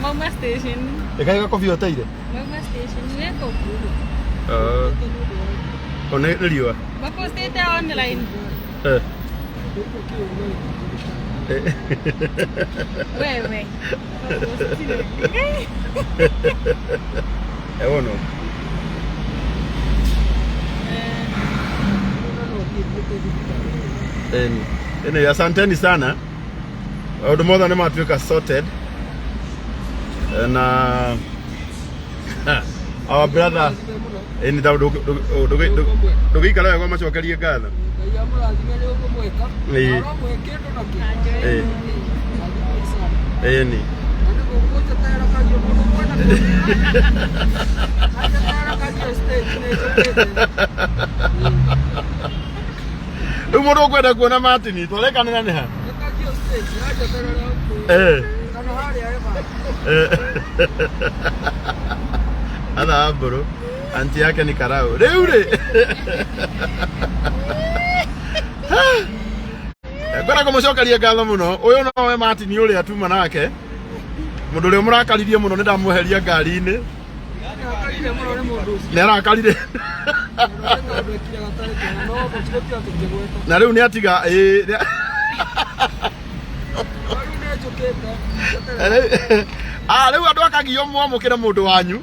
Mauma station. Ĩkaĩ gakobia ũteire? Mauma station nĩ kũkuru. O nĩ nĩ riũa. Mapostĩte online. Eh. Eh. Wewe. Mapostire. Ewono. Eni. Eni, asanteni sana. Maũndũ mothe nĩ matuĩka sorted. Na our brother eni tondũ ndũgĩikara wega ũmacokerie ngatho. Ngai amũrathime nĩ ũguo mweka. Ĩĩ. Aromũhe kĩndũ na kĩ. Ĩĩ. Rathimai sana. Ĩni. Na nĩ gũgũnjetera Kagio mũndũ kwenda kuona. Anjetera Kagio stage nĩ njũkĩte. Rĩu mũndũ ũkwenda kuona Martin twarekanĩra nĩ ha? Nĩ Kagio stage anjeterere hau. Eh. Kana harĩa eva. Eh. Atha mbũrũ anti yake ni karau rĩu rĩ ngwenda kũmũcokeria ngatho mũno ũyũ nowe Martin ũrĩa tuma nake mũndũ ũrĩa mũrakaririe mũno nĩ ndamweheria ngari-inĩ Nĩakarire mũno nĩ mũndũ ũcio. nĩ arakarire Nĩ kaũndũ ekire gatarĩ kega no tũtigũtiga tũkĩgweta. na rĩu nĩ atiga ĩĩ, nĩ- No rĩu nĩ njũkĩte. Njeterere. Ah, rĩu andũ akagio mwamũkĩre mũndũ wanyu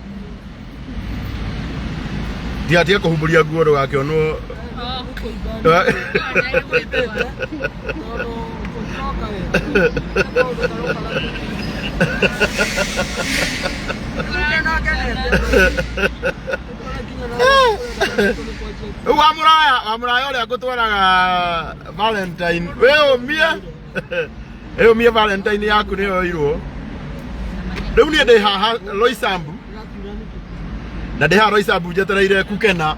ndigatige kũhumbũria nguo ndũgakĩonwo. Tondũ tũtiroka wega. Nĩ kaũndũ karoka Rĩu wa mũraya wa mũraya ũrĩa ngũtwaraga Valentine wĩyũmie wĩyũmie Valentine yaku nĩyo yoirwo. Rĩu niĩ ndĩ haha Roysambu na ndĩ haha Roysambu njetereire Kukena.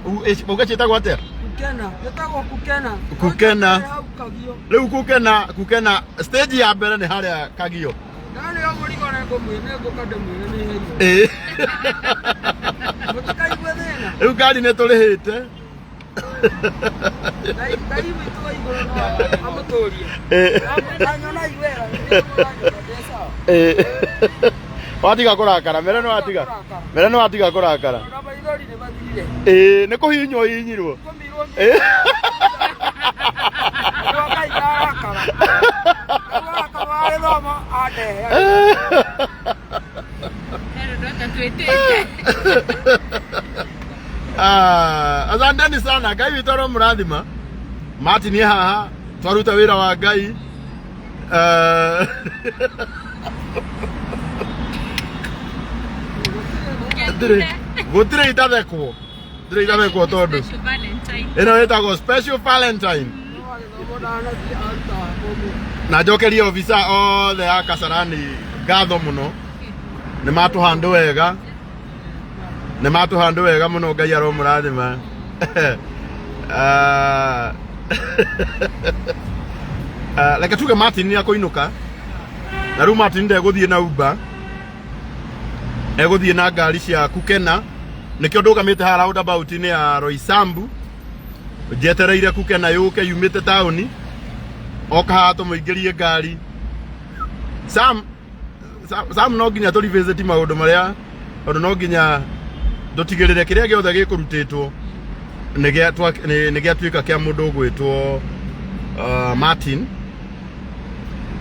Uga ciĩtagwo atĩa? Kukena, ĩtagwo Kukena. Kukena. Hau Kagio. Rĩu Kukena Kukena stage ya mbere nĩ harĩa Kagio. Ndani yo mũrigo nĩ ngũmwĩra nĩ ngũka ndĩmwĩre nĩ herio. Ĩĩ. Mũtikaigue thĩna. Rĩu ngari nĩ tũrĩhĩte. Ngai Ngai witũ wa igũrũ no amũtũrie. Ĩĩ. Anyonai wega, nĩ mũranyona ndĩ sawa. Ĩĩ. Watiga kũrakara mere nĩ watiga mere nĩ watiga kũrakara. Ona maithori nĩ mathirire. Ĩĩ nĩ kũhihinywo hihinyirwo. Kũmirwo Ĩĩ. Andũ a Ngai ndarakara. Ndarakara wa gĩthomo andehe. Ah, asanteni sana. Ngai witũ aromũrathima. Martin e haha twaruta wĩra wa Ngai. Eh, gũtirĩ itathekwo gũtirĩ itathekwo tondũ ĩno ĩtagwo special Valentine. Wa gĩthomo ndanathiĩ aruta kũmũ. Na njokerie obitha othe a Kasarani ngatho mũno nĩ matũhandũ wega nĩ matũhandũ wega mũno. Ngai aromũrathima. Ah, ah, reke tuge Martin nĩ akũinũka na rĩu Martin ndegũthiĩ na Uber, egũthiĩ na ngari cia Kukena. Nĩkĩo ndũgamĩte haha roundabout-inĩ ya Roysambu njetereire Kukena yũke yumĩte taũni oka haha tũmũingĩrie ngari. Sam Sam, Sam no nginya tũ revisit maũndũ marĩa tondũ no nginya tũtigĩrĩre kĩrĩa gĩothe gĩkũrutĩtwo nĩ gĩatuĩka kĩa mũndũ ũgwĩtwo Martin.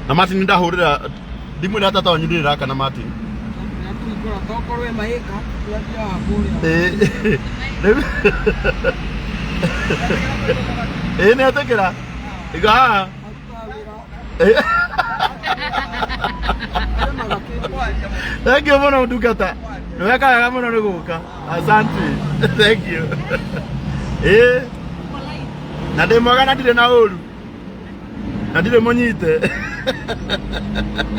Na Martin ndahũrĩra ndimwĩra tata wanyu ndĩrĩ kana Martin. Nĩatũhingũra tokorwo ĩ mahĩka tũrathiaga kũrĩa. Ĩĩ. Ĩĩ nĩ etĩkĩra iga haha. Arutaga wĩra. Ĩĩ. Arĩmaga kĩndũ. Thank you mũno ndungata. Nĩ weka wega mũno nĩ gũka. Asante. Thank you. Ĩĩ. Na ndĩ mwega na ndirĩ na ũru. Na ndirĩ mũnyite.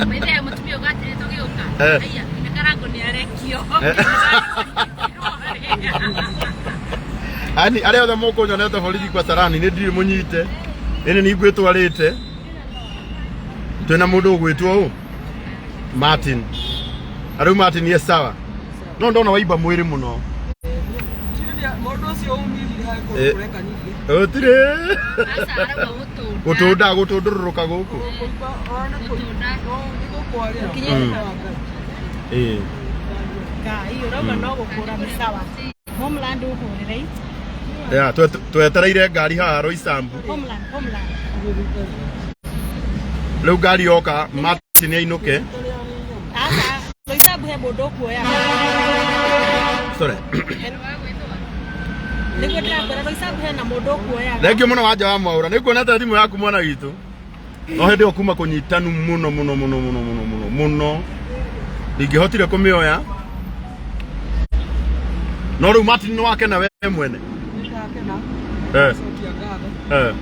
Mbere mũtumia ũgatĩrĩ tũgĩũka. Eh. Aya, nĩ karango nĩ arekio. Ani arĩa othe mũkũnyonete borithi kwa Sarani nĩ ndirĩ mũnyite. Ĩnĩ nĩ ngwĩtwarĩte. Twĩna mũndũ ũgwĩtwo ũ? Martin. Na rĩu Martin ye sawa. No ndona waimba mwĩrĩ mũno. Mũndũ ũcio umithire harĩ kũndũ Eh. kũrekanirie. Gũtirĩ. Aca arauga gũtũnda. Gũtũnda gũtũndũrũrũka gũkũ. Kũimba ona nĩ Gũtũnda. nĩ gũkwarĩra. Kinyĩte. Ĩĩ. Ngai ũrauga no gũkũra nĩ sawa. Homeland ũhũrĩre. Ya, twetereire ngari haha Roysambu. Homeland, homeland. Rĩu ngari yoka Martin ainũke. Aca, Roysambu he mũndũ ũkuoyaga. Sorry. Nĩguo ndĩrakwĩra Roysambu hena mũndũ ũkuoyaga. Thengiũ mũno wanja wa Mwaũra. Nĩ nguona ta thimũ yaku mwana witũ. No hĩndĩ ĩyo kuma kũnyitanu mũno mũno mũno mũno mũno mũno mũno. Ndingĩhotire kũmĩoya. No rĩu Martin nĩ wakena we mwene. Nĩndakena. Eh. Cokia ngatho. Eh.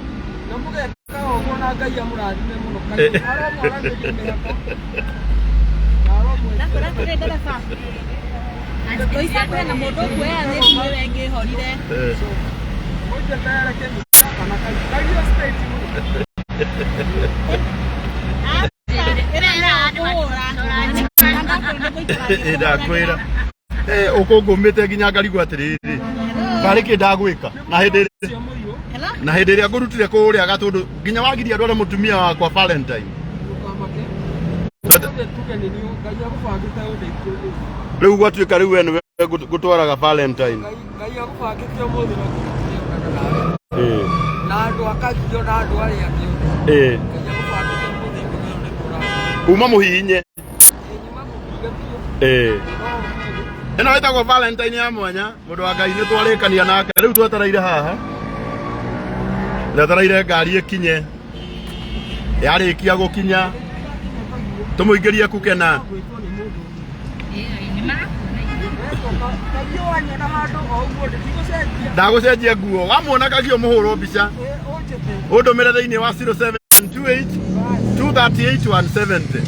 Na mũgeka ũguo na Ngai amũrathime mũno. Eh. Aromwaranĩria mĩhaka. Na aromwĩkĩra. Ndakwĩra atĩrĩ ndereba. Roysambu hena mũndũ ũkuoyaga nĩ thimũ ĩyo ĩngĩ ĩhorire. Eh. Mũnjeterere kĩmira kana Kagio state mũno. Aca, ĩno nĩ ya kũhũra. Na ndakwĩra nĩngũikara Ĩ ndakwĩra. Eh, ũkũngũmĩte nginya ngarigwo atĩrĩrĩ. Karĩ kĩ ndagwĩka na hĩndĩ Ũcio mũiyũ. Hello? na hĩndĩ ĩrĩa ngũrutire kũrĩa gatũndũ nginya wagiria ndware mũtumia wakwa Valentine. Ndũkamake. Twete- Tuge nĩ niĩ Ngai agũbangĩte ũndeithie ũmũthĩ. Rĩu gwatuĩka rĩu we nĩwe ngũtwaraga Valentine. Ngai agũbangĩte ũmũthĩ no kũrutĩra nawe. Ĩĩ. Na andũ a Kagio na andũ arĩa angĩ othe. Ĩĩ. Ngai agũbangĩte ũmũthĩ nĩguo nĩkũra. Uma mũhihinye. Nyuma gũkiuga biũ. Ĩĩ. No ũmũthĩ. Ĩno ĩtagwo Valentine ya mwanya mũndũ wa Ngai nĩ twarĩkania nake rĩu twetereire haha twetereire ngari ĩkinye yarĩkia gũkinya tũmũingĩrie kukena Gwĩtwo nĩ mũndũ ũngĩ. Kagio wanyona handũ o ũguo ndigũcenjia. Ndagũcenjia nguo wamuona Kagio mũhũrwo mbica. Ĩ, ũnjĩte. Ũndũmĩre thĩinĩ wa 0728 238 170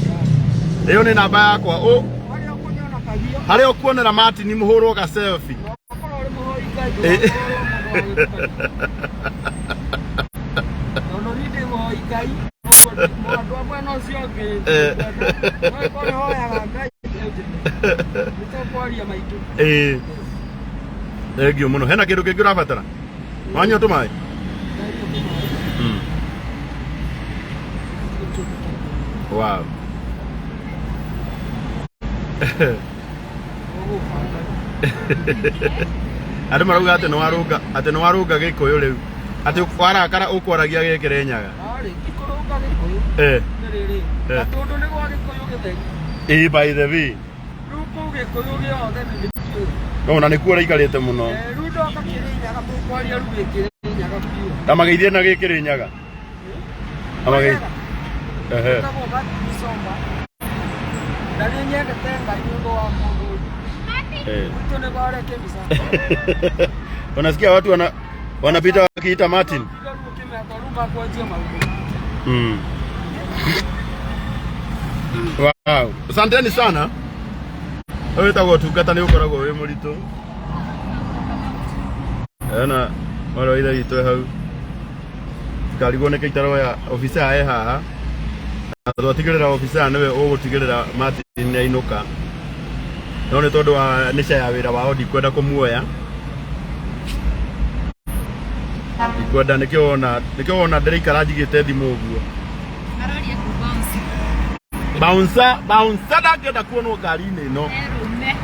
ĩyo nĩ namba yakwa. Harĩa ũkũnyona Kagio. Harĩa ũkuonera Martin mũhũrwo ga selfie. Okorwo ũrĩ mũhoi Ngai Ĩ. ndũgakorwo ũrĩ mũndũ wa gĩtũkano. Tondũ niĩ ndĩ mũhoi Ngai, ũguo andũ a mwena ũcio ũngĩ Eh. no hoyaga Ngai ũnjĩte. Nĩ tũkwaria maitũ. Ĩĩ, thengiũ mũno. Hena kĩndũ kĩngĩ ũrabatara? Wanyua tũmaĩ? Wow. Andũ marauga atĩ nĩ warũnga, atĩ nĩ warũnga gĩkũyũ rĩu, atĩ warakara ũkwaragia gĩkĩrĩnyaga. Arĩ ti kũrũnga Gĩkũyũ. Eh. Nĩ rĩrĩ. Eh. Na tondũ nĩ gwa Gĩkũyũ gĩtheri. Ĩĩ, by the way. Rĩu kũu Gĩkũyũ gĩothe nĩ gĩkĩũĩ. No na nĩkuo ũraikarĩte mũno. Eh, rĩu ndoka Kĩrĩnyaga tũkwaria rĩu gĩkĩrĩnyaga biũ. Ndamageithie na gĩkĩrĩnyaga. Ndamageithie. Ehe. Njĩtagwo Martin Somba. Na nĩ nyendete Ngai nĩ ũndũ wa mũndũ ũyũ. Eh. Gwitũ nĩ gware kĩmisa. Unasikia watu wanapita wakiita Martin. Tiga rĩu ũkĩmeta rĩu makwanjia maũndũ. Wow. Asanteni sana. Ũyũ wĩtagwo ũtungata nĩ ũkoragwo wĩ mũritũ. Ena mwarĩ wa ithe witũ e hau. Ngarigwo nĩkĩ itaroya obithaa e haha. Na twatigĩrĩra obithaa nĩwe ũgũtigĩrĩra Martin nĩ ainũka. No nĩ tondũ wa nĩca ya wĩra wao ndikwenda kũmuoya. Ndikwenda nĩkĩo wona ndĩraikara njigĩte thimũ ũguo. Aroria ku bounce. Bouncer, bouncer ndangĩenda kuonwo ngari-inĩ ĩno. Erume.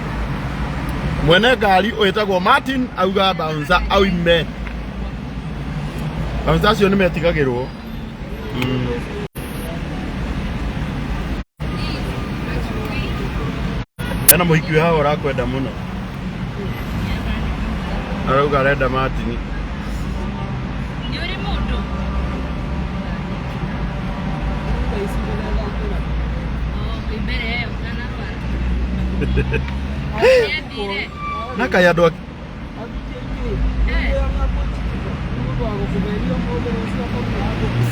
Mwene ngari wĩtagwo Martin auga bouncer auime. Bouncer acio nĩ metigagĩrwo. Hena mũhiki wĩ haha ũrakwenda mũno. Arauga arenda Martin. Nĩ ũrĩ mũndũ. Oh, kwĩ mbere ĩyo ũtanarwara. Nĩathire. Na kaĩ andũ Eh.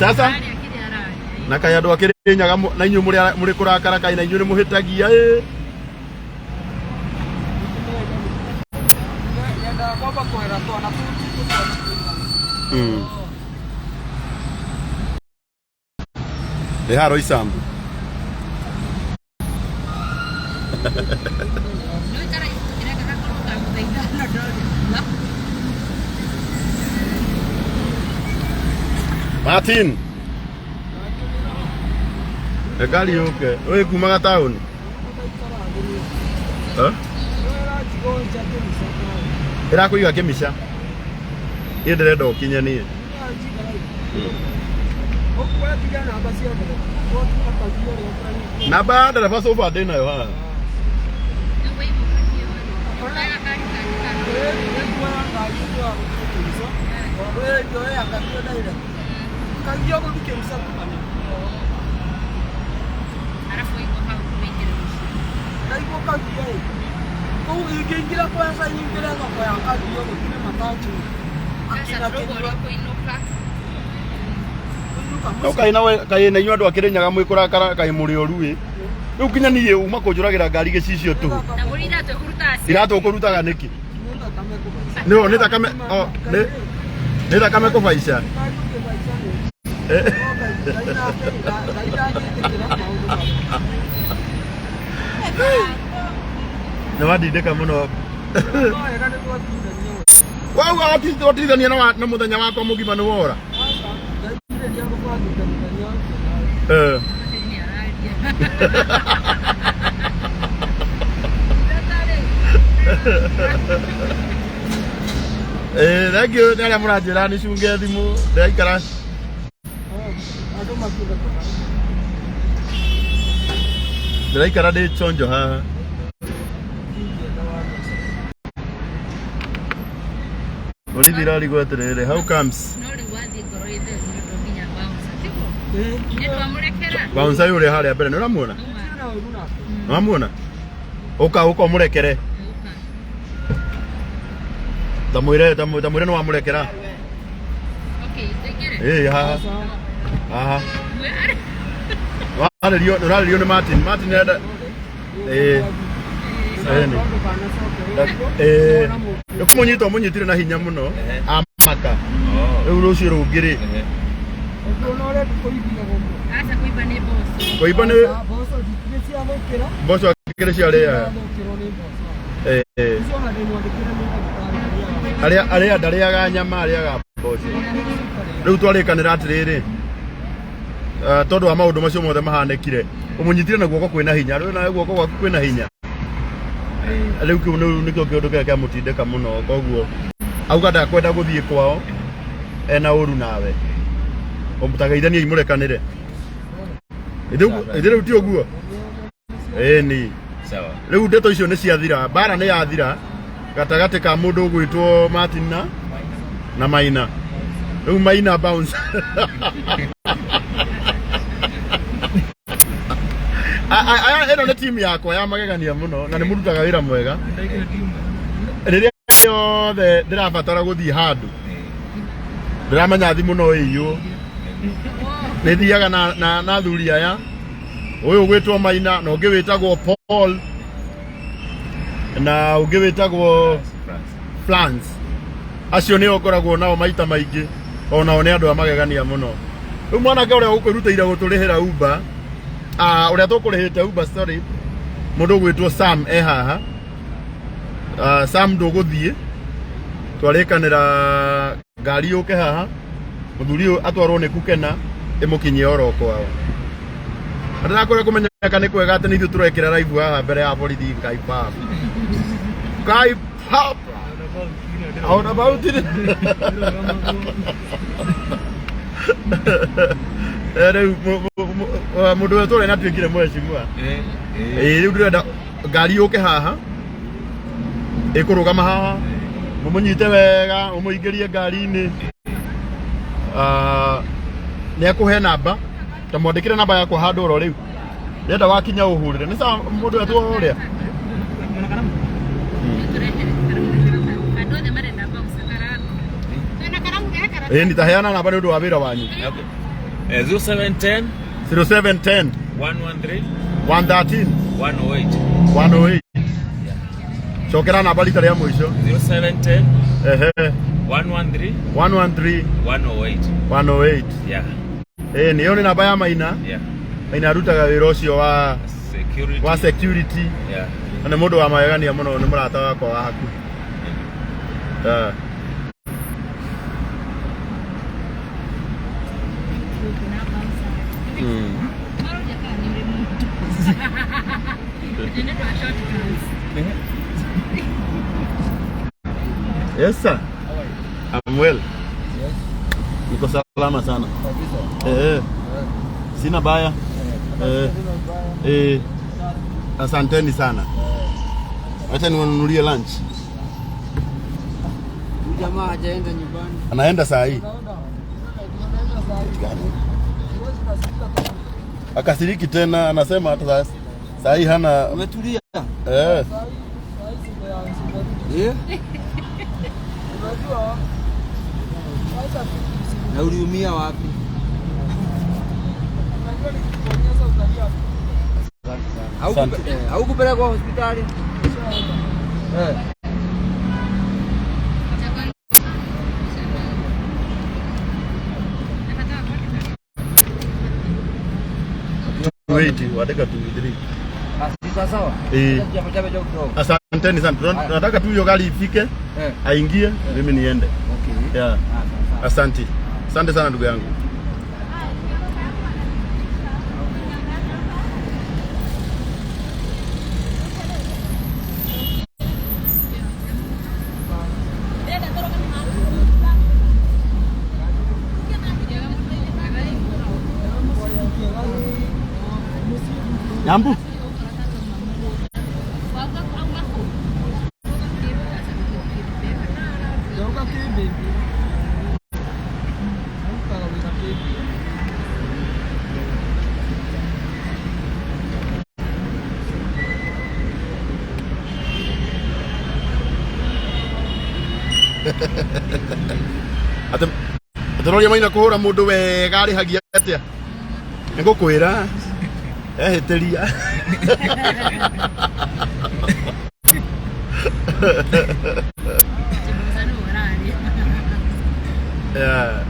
Sasa Aria kĩrĩa araria. na kaĩ andũ akĩrĩnyaga na inyuĩ mũrĩ kũrakara kaĩ na inyuĩ nĩ mũhĩtagia ĩ. Nyendaga kwamba kwĩra twana tũu ti tũtwarithia. Ĩ haha Roysambu. Nĩ ũikara kĩreka gakorwo ka mũthaa ithano ndorĩ. Martin. Ngari yũke. Ũyũ kumaga taũni. Eh? Ĩrakũiga kĩmica. Niĩ ndĩrenda ũkinye niĩ. Namba ya ndereba sofa ndĩ nayo haha. Arabu iko hau wĩingĩre mũciĩ. Sasa tũrũgũria kũinũka. No kaĩ nawe kaĩ na inyuĩ andũ a Kĩrĩnyaga mwĩ kũrakara kaĩ mũrĩ oru ĩ. Rĩu nginya niĩ uma kũnjũragĩra ngari gĩcicio tũhũ. Na mũrĩ iratũ ĩkũrutaga cia. Iratũ ũkũrutaga nĩkĩ? Nĩ nĩ thakame o nĩ nĩ thakame kũbaica. Eh. Nĩ wandindĩka mũno. Wauga watindithania na mũthenya wakwa mũgima nĩ wora. Eh. Nĩ araria. Eh, thank you nĩ arĩa mũranjĩra nĩ cunge thimũ ndĩraikara ndĩraikara ndĩ chonjo haha. Borithi irarigwo atĩrĩrĩ, how comes No rĩu wathiĩ ngoro ĩtheru nĩ ũndũ nginya bouncer, tiguo? Nĩ twamũrekera. bouncer ũyũ ũrĩa harĩa mbere nĩ ũramuona? Auma. Nĩ wamuona? Ũka ũka ũmũrekere. Ũka. Tamwĩre tamwĩre nĩ wamũrekera. Okay, tũingĩre. Ĩĩ haha haha. Mwe arĩ. Warĩrio nĩ ũrarĩrio nĩ Martin. Martin enda ĩĩ ĩĩ ĩĩ nĩ kũmũnyita ũmũnyitire na hinya mũno amaka. Rĩu rũciũ rũngĩ rĩ Aca kũimba nĩ mboco. kũimba nĩ mboco akĩrĩ ciarĩa. Ĩĩ arĩa arĩa ndarĩaga nyama arĩaga mboco. Rĩu twarĩkanĩra atĩrĩrĩ eh, tondũ wa maũndũ macio mothe mahanĩkire ũmũnyitire na guoko kwĩna hinya rĩu nawe guoko gwaku kwĩna hinya rĩu kĩu nĩkĩo kĩũndũ kĩrĩa kĩamũtindĩka mũno koguo auga ndakwenda gũthiĩ kwao ena ũru nawe ũmũtageithanie imũrekanĩre ithe rĩu ti ũguo ĩni Sawa. rĩu ndeto icio nĩ ciathira mbara nĩ yathira gatagatĩ ka mũndũ ũgwĩtwo Martin na Maina rĩu Maina bounce Aya ĩno nĩ timu yakwa ya magegania mũno na nĩ mũrutaga wĩra mwega rĩrĩa yothe ndĩrabatara gũthiĩ handũ ndĩramenya thimũ no ĩiywo nĩ thiaga na athuri aya ũyũ ũgwĩtwo Maina na ũngĩ wĩtagwo Paul na ũngĩ wĩtagwo France. France acio nĩo ngoragwo nao maita maingĩ onao nĩ andũ a magegania mũno rĩu mwanake ũrĩa ũkwĩrutĩire gũtũrĩhĩra Uber ah, ũrĩa tũkũrĩhĩte Uber sorry mũndũ ũgwĩtwo Sam e haha. Ah, Sam ndũgũthiĩ twarĩkanĩra ngari yũke haha mũthuri ũyũ atwarwo nĩ Kukena ĩmũkinyie oro kwao. Na ndĩrakwĩra kũmenyeka nĩ kwega atĩ nĩ ithuĩ tũrekĩra live haha mbere ya borithi Ngai baba Ngai baba Roundabout. Eh, rĩu mũndũ ũrĩa tũrĩ na tuĩkire mheshimiwa. Ĩĩ rĩu ndĩrenda ngari yũke haha ĩkũrũgama haha mũmũnyite wega mũmũingĩrie ngari-inĩ. Ah, nĩ akũhe namba ta mwandĩkĩre namba yakwa handũ oro rĩu ndĩrenda wakinya ũhũrĩre nĩ sawa mũndũ etwo ũrĩa. Andũ othe marenda bouncer karamu. Twĩna karamu ge karatathi. Ĩĩ nitaheana namba nĩ ũndũ wa wĩra wanyu. Okay. 0710 0710 113 113 108. 108. Cokera namba rita rĩa mũico. 0710 Ehe 113 113 108. 108. Yeah. Ĩĩ nĩ ĩyo nĩ namba ya Maina. Yeah. Maina arutaga wĩra ũcio wa Security. wa security Yeah. na nĩ mũndũ wa magegania mũno nĩ mũrata wakwa wa hakuhĩ. Eh. Mm. Maroria kana nĩ ũrĩ mũndũ. Nĩ ũndũ wa shortcuts. Yes sir. I'm well. Niko salama sana. Eh. Sina baya. Eh. Eh. Asanteni sana. Acha niwanunulie lunch. Jamaa hajaenda nyumbani. Anaenda saa hii. Akasiriki tena, anasema hata saa hii hana. Umetulia? Eh. Eh? Na uliumia wapi? Asante. Haukupelekwa hospitali? Eh. Wait, wataka 23. Ah, sawa. Eh. Chapa chapa kidogo. Asanteni sana. Tunataka tu hiyo gari ifike, aingie, mimi niende. Okay. Yeah. Ah, sawa. Asante. Asante sana ndugu yangu. Nyambu. Atĩ noria maina kũhũra mũndũ wega arĩhagia atĩa? Nĩngũkwĩra ehĩtĩria. Yeah.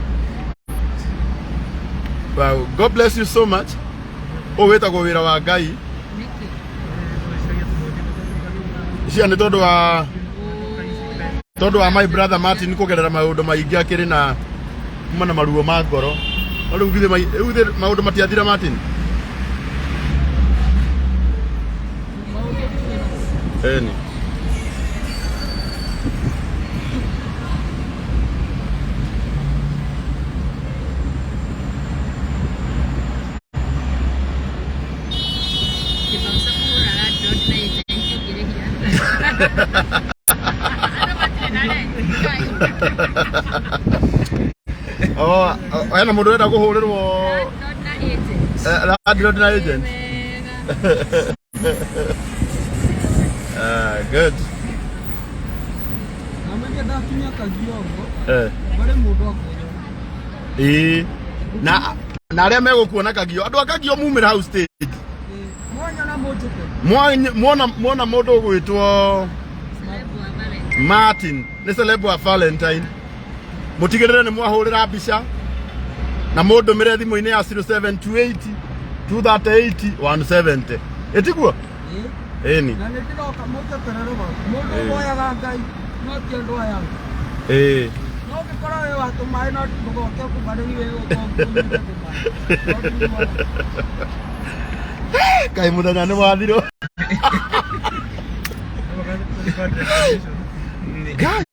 Wow. God bless you so much. Ũyũ wĩtagwo wĩra wa Ngai. Cia nĩ tondũ wa my brother Martin kũgerera maũndũ maingĩ akĩrĩ na kuma na maruo ma ngoro. No rĩu githĩ rĩu githĩ maũndũ matiathira Martin? Ĩni. Kĩbauca kũhũra landlord na agent ũngĩrĩhia. Andũ matirĩ na rent. Oh, hena mũndũ ũrenda kũhũrĩrwo? Landlord na agent. Landlord na agent. Wega. Ah, good. Na mimi ndakinya Kagiongo barĩ mũndũ akunyona. Ĩĩ. Na arĩa megũkuona Kagio, andũ a Kagio mumĩra hau stage. Mwanyona mũnjĩke. Mwona mũndũ ũgwĩtwo Celeb wa Valentine. Martin nĩ celeb wa Valentine, mũtigĩrĩre nĩ mwahũrĩra mbica na mũndũmĩre thimũ-inĩ ya 0728 238 170, ĩtiguo? Ĩni. Na nĩ ndĩroka, mũnjeterere bau. Mũndũ ũhoyaga Ngai no ti andũ aya. No ũngĩkorwo wĩ wa tũmaĩ no ndũgoke kũbarĩri wĩ ũnyuĩte tũmaĩ. Kaĩ mũthenya nĩ wathirwo. Ngai.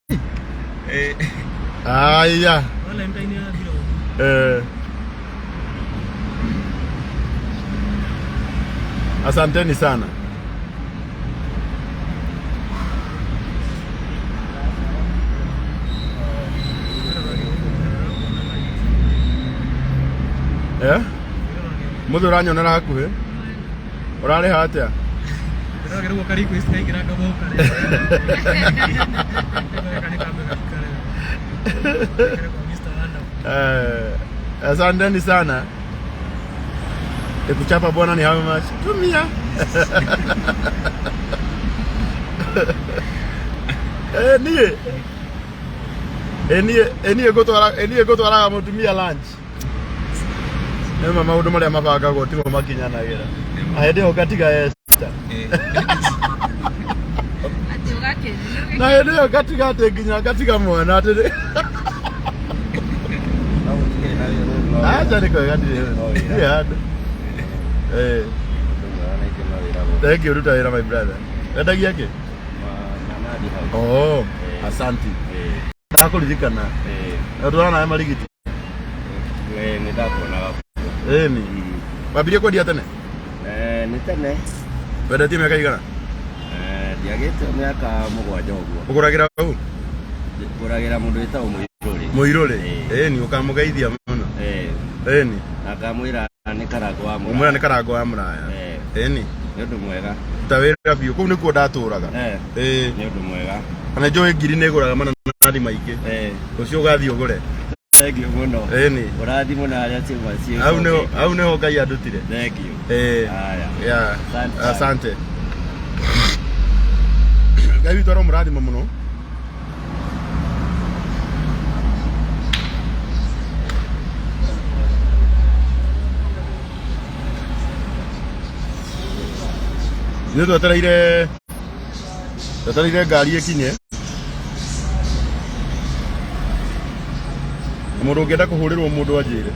Aya. Asanteni sana. Eh? Mũthĩ ũranyonera hakuhĩ. Ũrarĩha atĩa? Ndĩragĩrwo ka request kaingĩra ngamoka rĩ. Kambe gakare. Kwa Mr. Wonderful. Asanteni sana. Ikuchapa bwana ni how much? Tumia. Niĩ. Niĩ niĩ ngũtwara niĩ ngũtwaraga mũtumia lunch. Nĩ ma maũndũ marĩa mabangagwo timo makinyanagĩra. Na hĩndĩ ĩyo ngatiga Esther. Atĩ ũgakena. Na hĩndĩ ĩyo ngatiga atĩ nginya ngatiga mwana atĩ aca nĩ kwega ndirĩ handũ. Thank you, ruta wĩra my brother. Wendagia kĩ? Coffee House. Oh, Eh. asanti. Eh, Ndakũririkana. eh, Twana nawe marigiti. eh, nĩ ndakuonaga. Ĩni. Wambirie kwendia tene? Eh, nĩ tene. Wendetie mĩaka igana? Eh, ndiagĩte mĩaka 7 ũguo. Ũgũragĩra ũ? Ngũragĩra mũndũ wĩtagwo Mũirũrĩ. Mũirũrĩ. Eh. Ĩni, ũkamũgeithia mũno. Eh, Ĩni. na ngamwĩra nĩ Karango wa Mũraya. Ũmwĩra nĩ Karango wa Mũraya. Eh, Ĩni. nĩ ũndũ mwega. Ruta wĩra biũ. Kũu nĩkuo ndatũraga. Eh, Ĩĩ. nĩ ũndũ mwega. Kana njũĩ ngiri nĩ ĩgũraga mananathi maingĩ. Eh, Rũciũ ũgathiĩ ũgũre. thank you mũno. Ĩni. Ũrathimwo na arĩa ciũma ciĩ. Hau nĩho Ngai andutire. Thank you. Ĩĩ. Haya. Yeah. Asante. Asante. Ngai witũ aromũrathima mũno. Ithuĩ twetereire ngari ĩkinye. Na mũndũ ũngĩenda kũhũrĩrwo mũndũ anjĩre.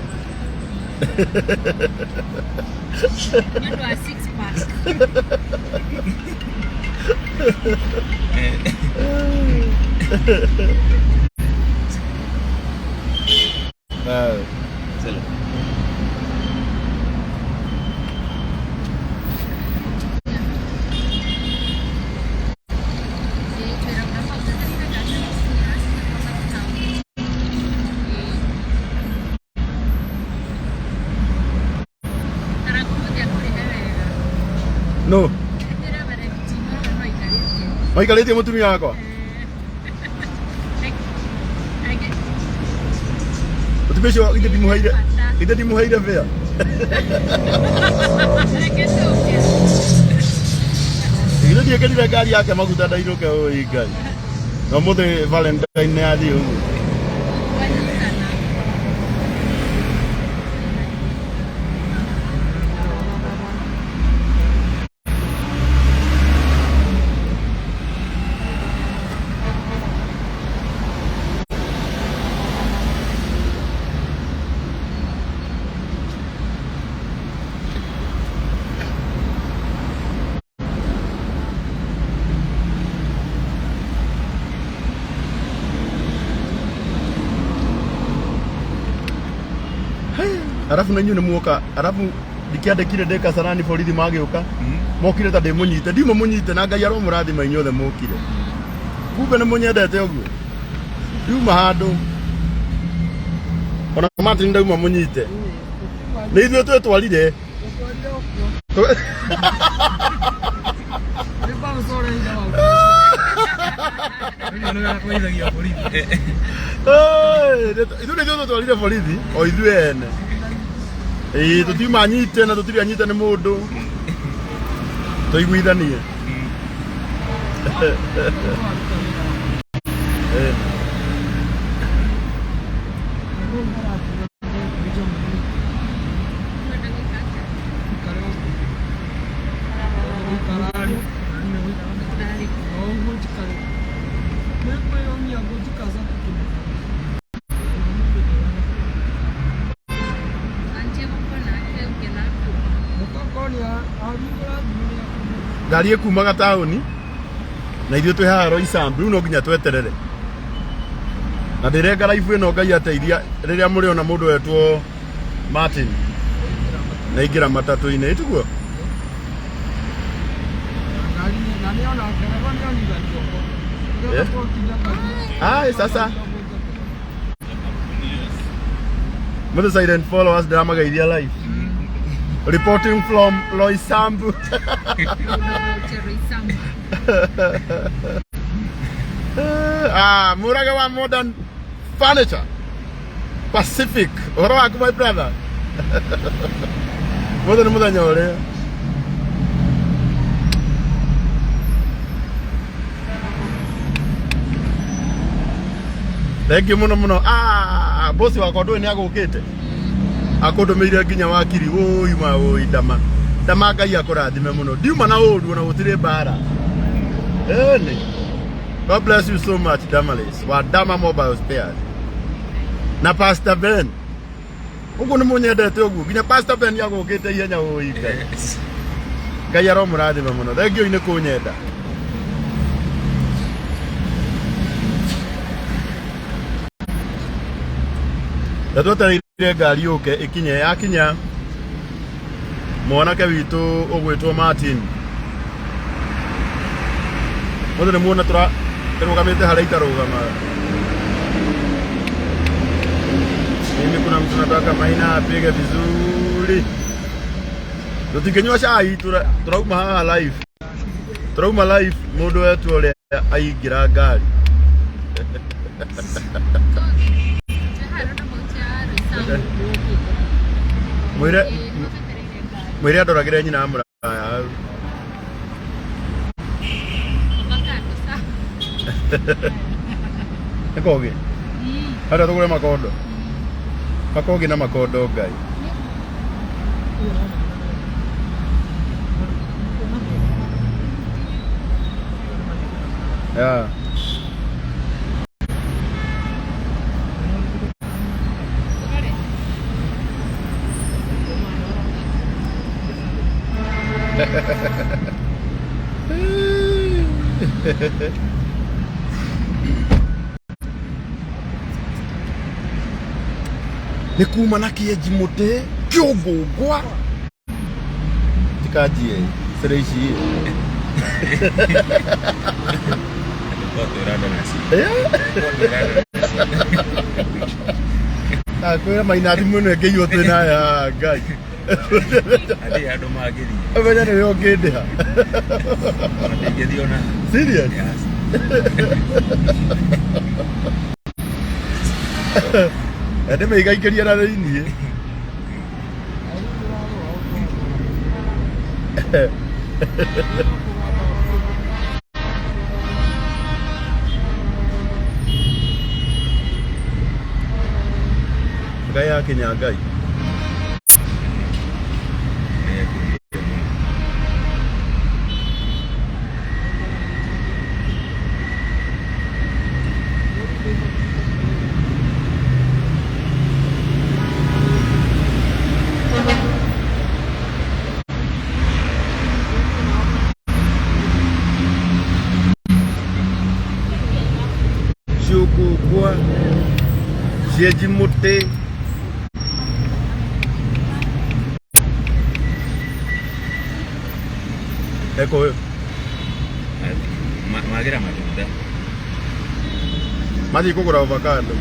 Nĩ ũndũ wa six pack. Eh. Selo. No. Maikarĩtie mũtumia wakwa. Mũtumia ũcio ithe ndimuheire. Ithe ndimuheire mbĩa. Ithe ndiĩkĩrire ngari yake maguta ndainũke ũi Ngai. Na ũmũthĩ Valentine nĩ yathiĩ ũguo. Arabu na inyuĩ nĩ muoka arabu ndikiandĩkire ndĩ Kasarani borithi magĩũka mokire ta ndĩmũnyite ndiuma mũnyite na Ngai aromũrathima inyuothe mũkire kumbe nĩ mũnyendete ũguo ndiuma handũ ona Martin ndauma mũnyite nĩ ithuĩ twĩtwarire Ũtwarire ũkuo. Nĩ bounce ũreire wau. Ũcio nĩwe aratwarithagia borithi. Ithuĩ nĩ ithuĩ twĩtwarire borithi o ithuĩ ene. Ĩĩ tũtiuma anyite na tũtirĩ anyite nĩ mũndũ tũiguithanie. Eh. Ngari ĩkumaga taũni na ithuĩ twĩ haha Roysambu rĩu no nginya tweterere na ndĩrenga raibu ĩno Ngai ateithia rĩrĩa mũrĩona mũndũ wetwo Martin na ingĩra matatũ-inĩ ĩtiguo. Ai, sasa Mother silent followers ndĩramageithia live reporting from Roysambu. Ah, Murage wa Modern Furniture Pacific. Ũhoro waku my brother. Mũthenya nĩ mũthenya ũrĩa. Thank you mũno mũno. Ah, boss wakwa ndũĩ nĩ agũkĩte. Akũndũmĩire nginya wakiri ũi ma ũi ndama. Ndama Ngai akũrathime mũno. Ndiuma na ũru ona gũtirĩ mbara. Ĩni. God bless you so much, Damaris. Wa Dama Mobile Spares. Na Pastor Ben. Ũguo nĩ mũnyendete ũguo. Nginya Pastor Ben agũkĩte ihenya ũi Ngai. Ngai aromũrathima mũno. Thank you nĩ kũnyenda. Na twetereire ngari yũke ĩkinye, yakinya mwanake witũ ũgwĩtwo Martin. Mũthĩ nĩ muona tũra ĩrũgamĩte harĩa itarũgamaga. Mimi kuna mtu nataka Maina apige vizuri. Tũtingĩnyua cai tũrauma haha live. Tũrauma live mũndũ wetu ũrĩa aingĩra ngari. Mwĩre mwĩre andoragĩre nyina wa mũraya hau. Nĩ kogi? Harĩa tũgũre makondo. Makogi na makondo Ngai. Yeah. Nĩ kuma na kĩenji mũtĩ kĩũngũngwa tikanjie cĩrĩ ici. Ndakwĩra maina thimũ ĩno ĩngĩiywo twĩ nayo Ngai. Athiĩ handũ mangĩthiĩ. Ũmenye nĩwe ũngĩndĩha. Ona ndingĩthiĩ ona. Serious? Yes. Ndĩmĩigaikĩrie na thĩiniĩ. Ngai akinya Ngai. Ciũngũngwa cienji mũtĩ Eko ũyũ. Magĩra matunda. Mathiĩ kũgũra avocado.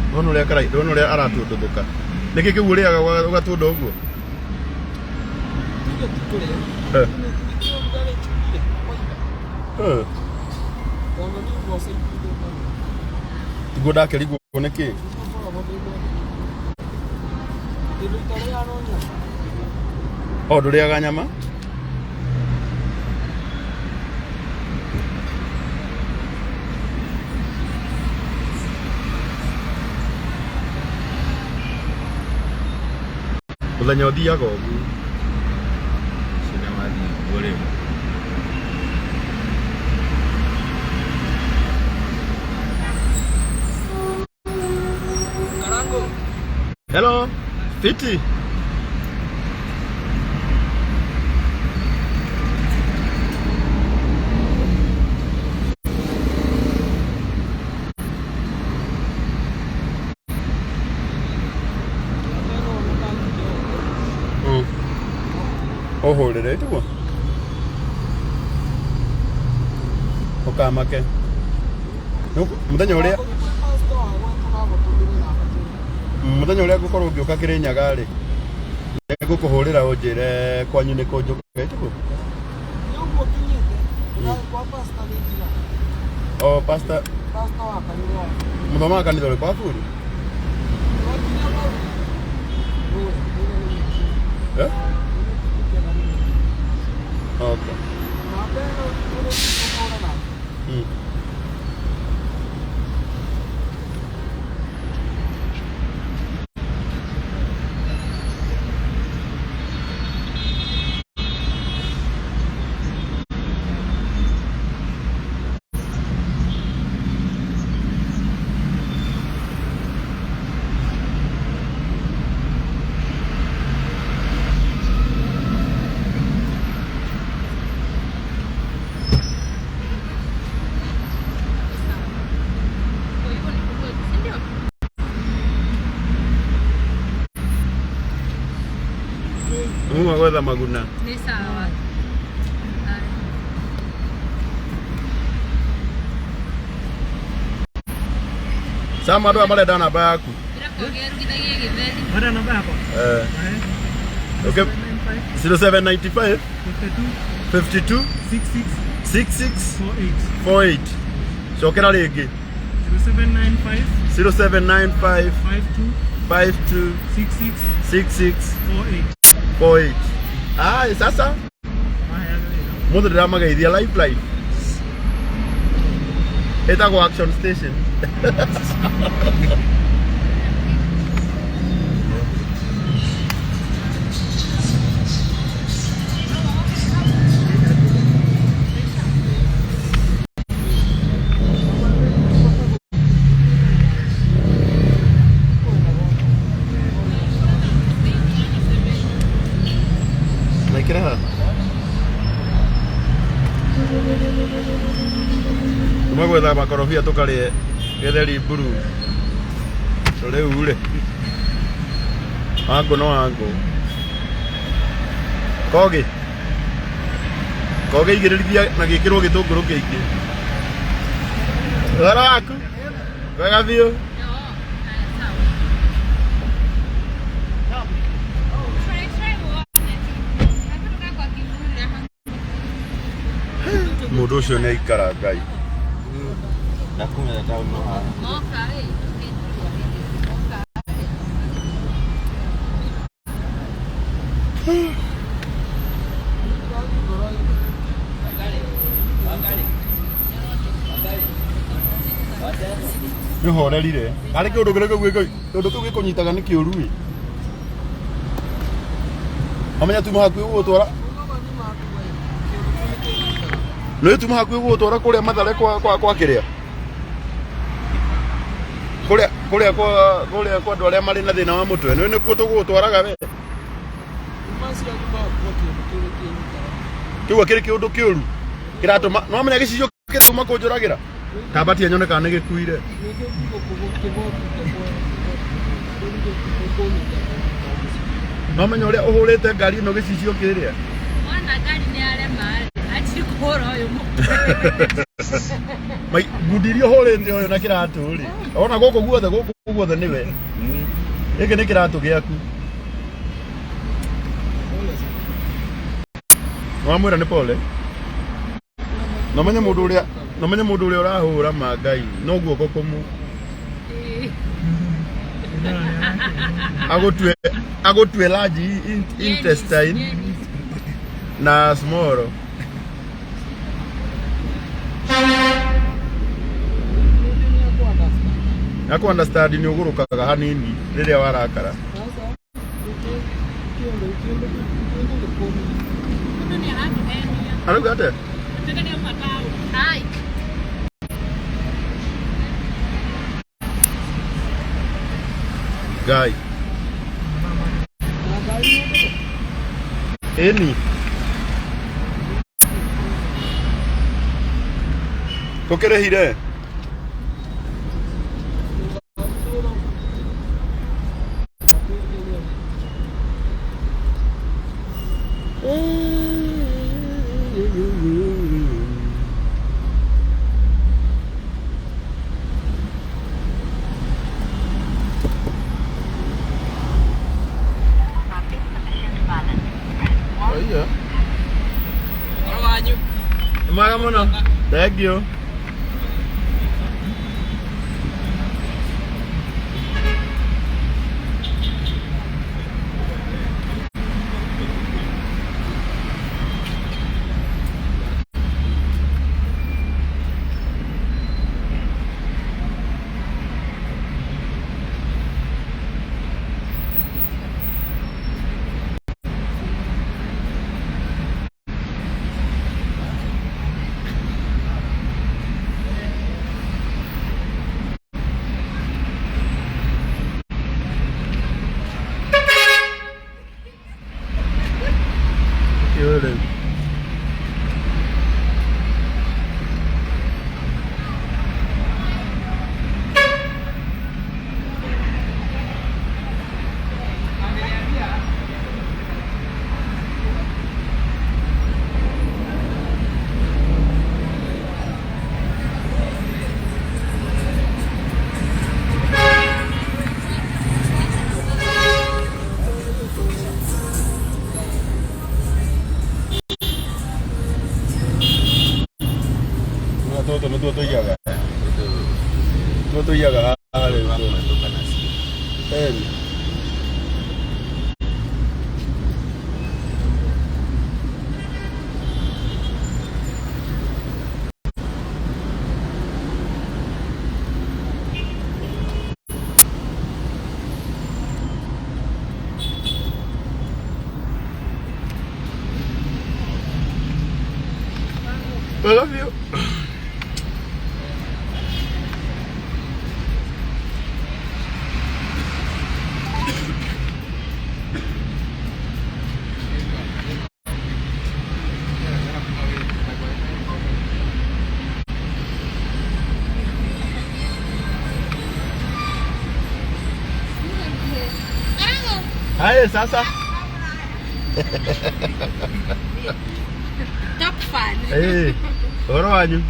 Ndona ũrĩa karai, ndona ũrĩa aratũndũthũka. Nĩkĩ kĩu ũrĩaga ũgatũnda ũguo? Tuge ti kũrĩa. Eh. Nĩkĩo ũrugarĩ njugire moiga. Eh. Tondũ niĩ mboco itiendete. Tiguo ndakĩrigwo nĩkĩ? Ngoragwo ndĩ mwendete. Kĩndũ itarĩaga no nyama. O ndũrĩaga nyama? Mũthenya ũthiaga ũguo. Cina wathiĩ ũguo rĩu. Karango. Hello, Fiti. Ũhũrĩre tiguo ũkamake mũthenya ũrĩa mũthenya ũrĩa ngũkorwo ngĩũka Kĩrĩnyaga rĩ nĩngũkũhũrĩra ũnjĩre kwanyu nĩ kũ njũke tiguo. Nĩ ũguo ũkinyĩte kwa pastor nĩ njira. O pastor. Pastor wa kanitha. Mũthomaga kanitha ũrĩkũ wa Buru? Wakinya hau. Eh? Okay. Namba ĩno ũrĩ ũhũra nake. Gwetha maguna. Nĩ sawa. Sama andũ aya marenda namba yaku. Ĩra koge arugithagie gĩtheri. Marenda namba yakwa? Eh. Okay. 0795 52 66 66 48. 48. Cokera rĩngĩ. 0795 0795 52 52 66 66 48. 48. Ah, sasa mũndũ ndĩramageithia live live. Ĩtagwo Action Station. Mekĩre haha. Tuma gwetha makorobia tũkarĩe gĩtheri mburu. Rĩu rĩ. Wangũ no wangũ. Kogi. Kogi igĩrĩrithia na gĩkĩrwo gĩtũngũrũ kĩingĩ. Ũhoro waku? Wega biũ. Mũndũ ũcio nĩ aikara Ngai. Ndakumenya taũni no haha. Moka ĩ, moka. Nĩ ũhorerire. Arĩ kĩũndũ kĩrĩa kĩũndũ kĩu gĩkũnyitaga nĩ kĩũru ĩ. Amenya tuma hakuhĩ gũgũtwara. Nĩ tuma hakuhĩ gũgũtwara kũrĩa Mathare kwa kwa kwa kĩrĩa. Kũrĩa kũrĩa kwa kũrĩa kwa andũ arĩa marĩ na thĩna wa mũtwe. Nĩ nĩkuo tũgũgũtwaraga we. Kĩu akĩrĩ kĩũndũ kĩũru. Kĩratũma no amenya gĩcicio kĩratũma kũnjũragĩra. Kambatia nyone kana nĩ gĩkuire. No menya ũrĩa ũhũrĩte ngari ĩno gĩcicio kĩrĩa. Mwana ngari nĩ arema anjie kũhũra ũyũ mũtwe. Mai ngundi iria ũhũrĩte ũyũ na kĩratũ rĩ. Ona gũkũ guothe gũkũ guothe nĩwe. Gĩkĩ nĩ kĩratũ gĩaku. Wamwĩra nĩ pole. No menye mũndũ ũrĩa no menye mũndũ ũrĩa ũrahũra ma Ngai no guoko kũmwe. Agũtue agũtue large intestine na small. Aku understand nĩ ũgũrũkaga hanini rĩrĩa warakara. Mũndũ nĩ aratũhenia. Arauga atĩa? Atuĩka nĩ auma taũni. Ai. Ngai. Ĩni. Tũkĩrĩhire. Oiyo. Ũhoro wanyu. Mwega mũno. Thank you. Tũtũ nĩtuo tũiyaga. Tuo tũiyaga haha rĩu. Kũhetũka nacio. Ĩni. I love you. Haya sasa. Top fan. Eh. Horo wanyu.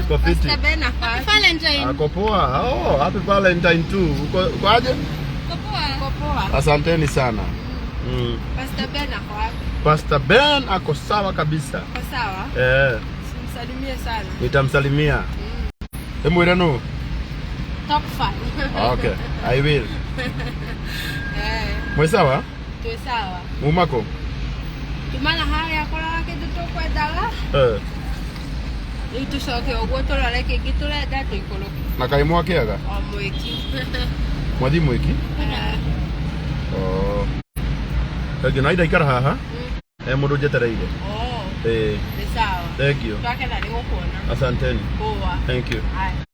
Uko fiti? Pastor Ben ako. Happy Valentine. Ako poa. Oh, happy Valentine too. Uko uko aje? Uko poa? Uko poa. Asanteni sana. Mm. Pastor Ben ako wapi? Pastor Ben ako sawa kabisa. Uko sawa? Eh, Simsalimie sana. nitamsalimia. Emwire no. Top fan. Okay, I will. Eh, Mwe sawa? tuwe sawa. Mumako? Tumana harĩa kũrora kĩndũ tũkwendaga. Eh, Rĩu tũcoke ũguo tũrore kĩngĩ tũrenda tũikũrũke. na kaĩ mwakiaga? O mwĩki. Mwathi mwiki? Eh, Oh. Thank you. Na ida ikara haha. Eh, mũndũ njetereire. oh, Eh, nĩ sawa. thank you. Twakena nĩ gũkuona. Asanteni. Poa. Thank you. Haya.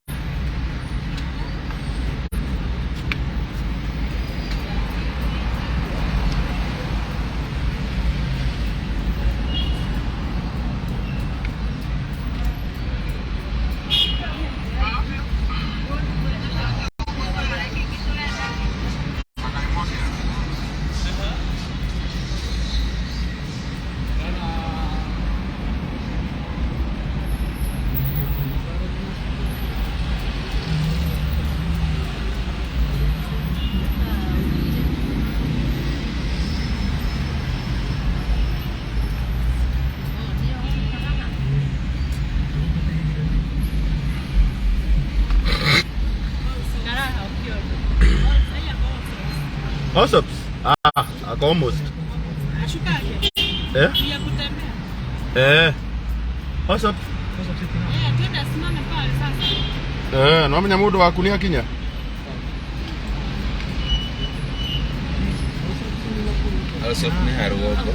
Allsops? Ah, ako almost. Ashukake. Eh? Ya kutembea. Eh. Allsops? Eh, twende asimame pale sasa. Eh, no amenya mũndũ waku nĩ akinya. Allsops nĩ ha rũgongo.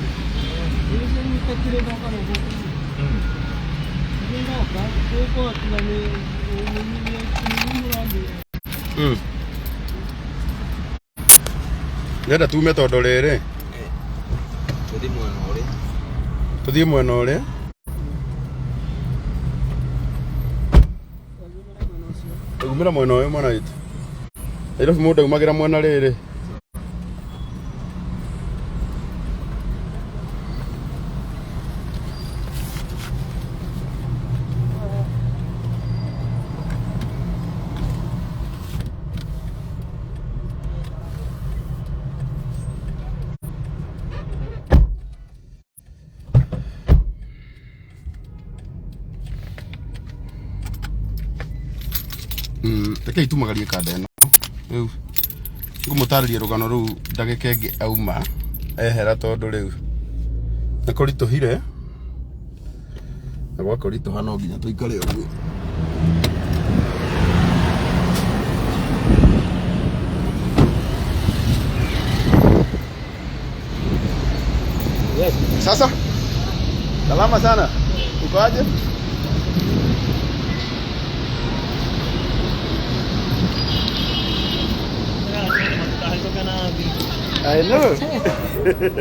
Mm. Ndĩrenda tume tondũ rĩrĩ Tũthiĩ mwena ũrĩa. tũthiĩ mwena ũrĩa. Tũgumĩra mwena ũyũ mwana witũ. Nairobi mũndũ aumagĩra mwena rĩrĩ. Rekei tumagarie kanda ĩno rĩu ngũmũtarĩria rũgano rũu ndagĩka ĩngĩ auma ehera tondũ rĩu nĩ kũritũhire na gwakũritũha no nginya tũikare ũguo. Sasa salama sana, uko aje? I know.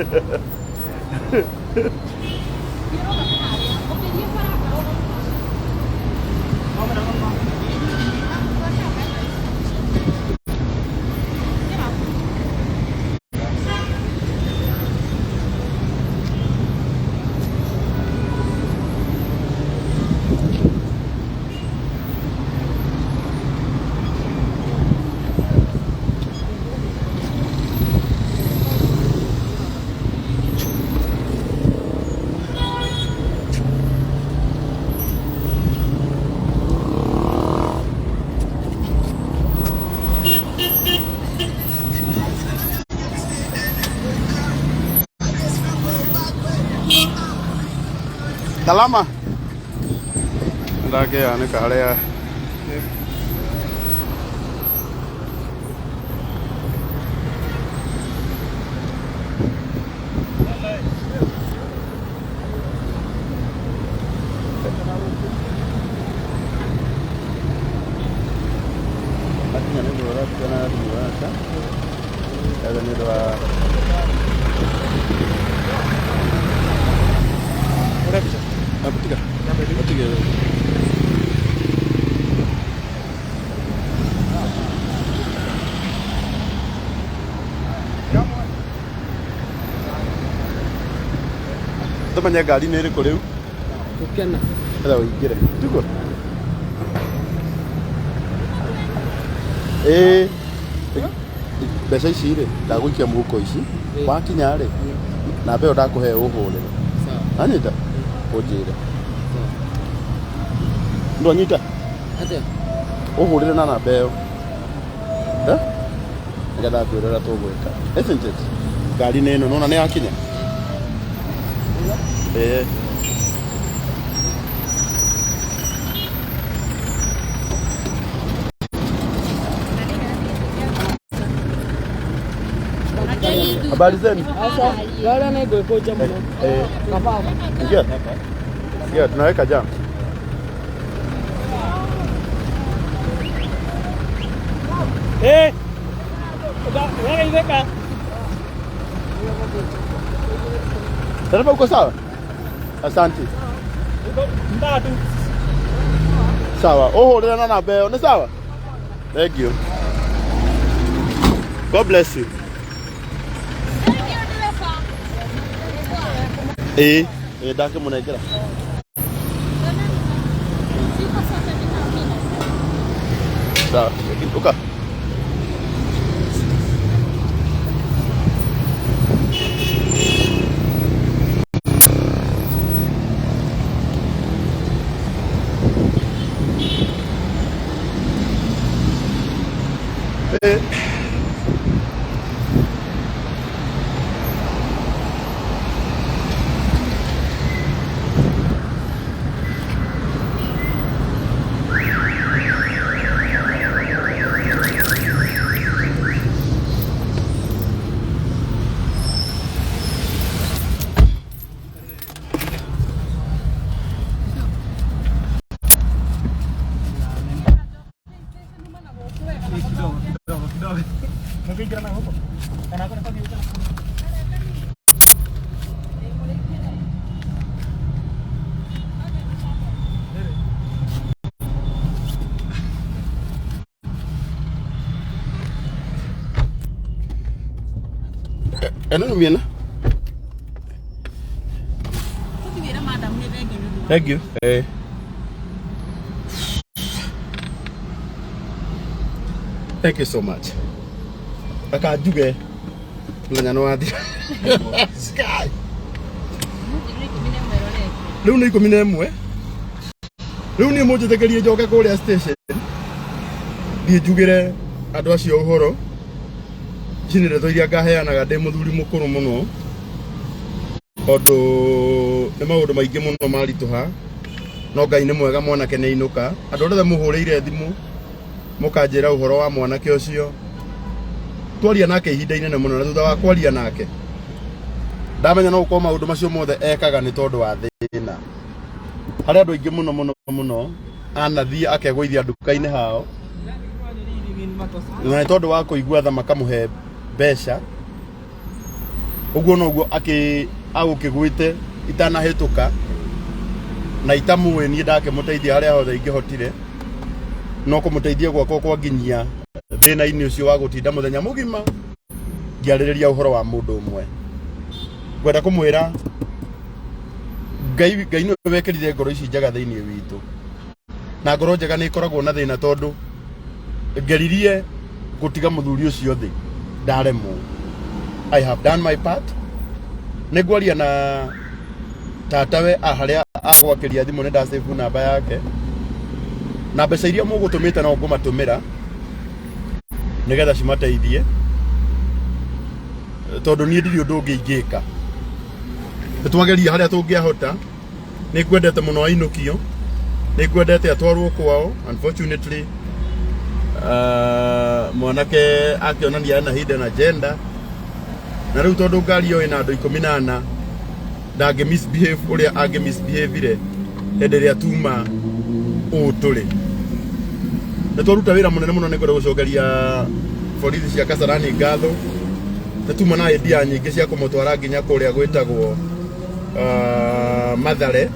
Salama. Ndakĩanĩka harĩa akinya nĩ ũndũ ũratigana na thimũ yake etha nĩ ũndũ wa Ah, tiga. Tiga. Tũmenye ngari nĩ ĩrĩkũ rĩu Gũkena. etha ũingĩre tiguo ĩĩ mbeca ici rĩ ndagũikia mũhuko ici wakinya rĩ namba ĩyo ndakũhe ũhũrĩre anyita ũnjĩre ndwanyita Atĩa? ũhũrĩre na namba ĩyo Eh? nĩgetha ngwĩre ũrĩa tũgwĩka isn't it ngari nĩ ĩno nona nĩ yakinya ĩĩ habari zenu Sasa gari nĩ ngwĩkũnja mũno. Eh, Kababa. ingia ingia tunaweka jam Eh, ũgeithĩka. dereva uko sawa asante Mtatu. sawa ũhũrĩre na namba ĩyo nĩ sawa thank you god bless you ĩĩ ĩĩ ndakĩmũnengera sawa ũka Eh. Mũkĩingĩra na gũkũ? Kana kũrĩ bathiĩ gũkĩra? Ĩno nĩ mĩena Tũtigĩre madam nĩ thengiũ nĩ ũndũ wa thank you eh. Thank you so much. Reka njuge mũthenya nĩ wathira. Sky. Rĩu Rĩu nĩ 11. Rĩu niĩ mũnjĩtĩkĩrie njoke kũrĩa station thiĩ njugĩre andũ acio ũhoro. Ici nĩ ndeto iria ngaheanaga ndĩ mũthuri mũkũrũ mũno tondũ nĩ maũndũ maingĩ mũno maritũha no Ngai nĩ mwega mwanake nĩ ainũka. Andũ arĩa othe mũhũrĩire thimũ mũkanjĩra ũhoro wa mwanake ũcio twaria nake ihinda inene mũno na thutha wa kwaria nake ndamenya no gũkorwo maũndũ macio mothe ekaga nĩ tondũ wa thĩna. Harĩ andũ aingĩ mũno mũno mũno anathiĩ akegũithia nduka-inĩ hao na nĩ tondũ wa kũigua tha makamũhe mbeca ũguo noguo akĩ agũkĩgwĩte itanahĩtũka na itamũĩ niĩ ndakĩmũteithia harĩa hothe ingĩhotire no kũmũteithia gwakwa kwanginyia thĩna-inĩ ũcio wa gũtinda mũthenya mũgima ngĩarĩrĩria ũhoro wa mũndũ ũmwe. Ngwenda kũmwĩra Ngai Ngai nĩwe wekĩrire ngoro ici njega thĩinĩ witũ na ngoro njega nĩ ĩkoragwo na thĩna tondũ ngeririe gũtiga mũthuri ũcio thĩ ndaremwo. I have done my part. Nĩ ngwaria na tatawe harĩa agwakĩria thimũ nĩ ndasave namba yake na mbeca iria mũgũtũmĩte no ngũmatũmĩra nĩgetha cimateithie tondũ niĩ ndirĩ ũndũ ũngĩ ingĩka. Nĩ twageria harĩa tũngĩahota Nĩ ngwendete mũno ainũkio, nĩ ngwendete atwarwo kwao. Unfortunately, mwanake akĩonania ena hidden agenda, na rĩu tondũ ngari ĩyo ĩna andũ 14, ndangĩ misbehave ũrĩa angĩ misbehavire hĩndĩ ĩrĩa tuma ũũ tũrĩ. Nĩ twaruta wĩra mũnene mũno. Nĩ ngwenda gũcokeria borithi cia Kasarani ngatho. Nĩ tuma na idea nyingĩ cia kũmũtwara nginya kũrĩa gwĩtagwo Mathare